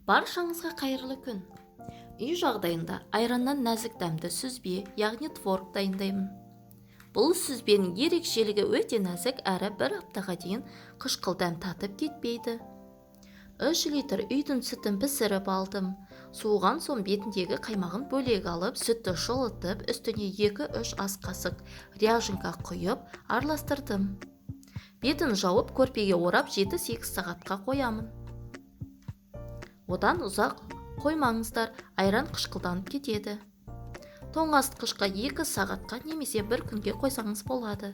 Баршаңызға қайырлы күн. Үй жағдайында айраннан нәзік дәмді сүзбе, яғни творог дайындаймын. Бұл сүзбенің ерекшелігі өте нәзік әрі бір аптаға дейін қышқыл дәм татып кетпейді. 3 литр үйдің сүтін пісіріп алдым. Суыған соң бетіндегі қаймағын бөлек алып, сүтті жылытып, үстіне 2-3 ас қасық ряженка құйып, араластырдым. Бетін жауып, көрпеге орап 7-8 сағатқа қоямын. Одан ұзақ қоймаңыздар, айран қышқылданып кетеді. Тоңазытқышқа 2 сағатқа немесе 1 күнге қойсаңыз болады.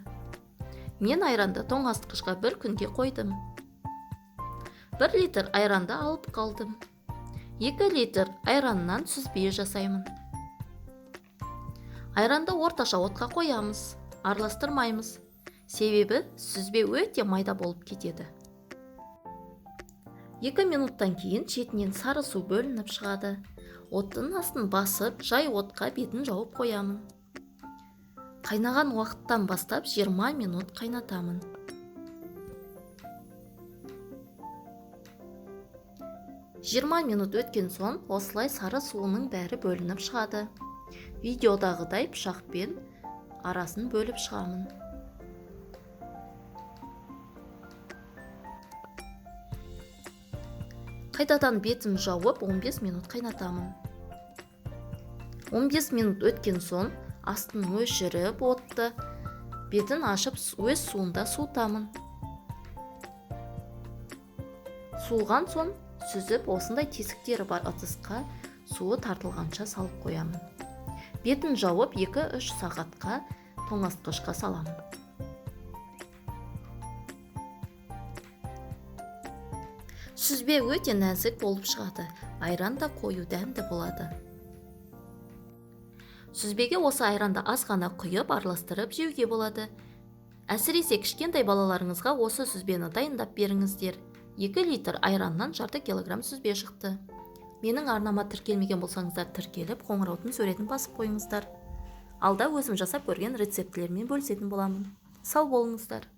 Мен айранды тоңазытқышқа 1 күнге қойдым. 1 литр айранды алып қалдым. 2 литр айраннан сүзбе жасаймын. Айранды орташа отқа қоямыз, араластырмаймыз. Себебі сүзбе өте майда болып кетеді. 2 минуттан кейін шетінен сары су бөлініп шығады. Оттың астын басып, жай отқа бетін жауып қоямын. Қайнаған уақыттан бастап 20 минут қайнатамын. 20 минут өткен соң осылай сары суының бәрі бөлініп шығады. Видеодағыдай пышақпен арасын бөліп шығамын. Қайтадан бетін жауып 15 минут қайнатамын. 15 минут өткен соң астын өшіріп отты, бетін ашып өз суында суытамын. Суыған соң сүзіп осындай тесіктері бар ыдысқа суы тартылғанша салып қоямын. Бетін жауып 2-3 сағатқа тоңазытқышқа саламын. Сүзбе өте нәзік болып шығады, айран да қою дәмді болады. Сүзбеге осы айранды аз ғана құйып араластырып жеуге болады. Әсіресе кішкентай балаларыңызға осы сүзбені дайындап беріңіздер. 2 литр айраннан жарты килограмм сүзбе шықты. Менің арнама тіркелмеген болсаңыздар тіркеліп, қоңыраудың суретін басып қойыңыздар. Алда өзім жасап көрген рецептілермен бөлісетін боламын. Сау болыңыздар.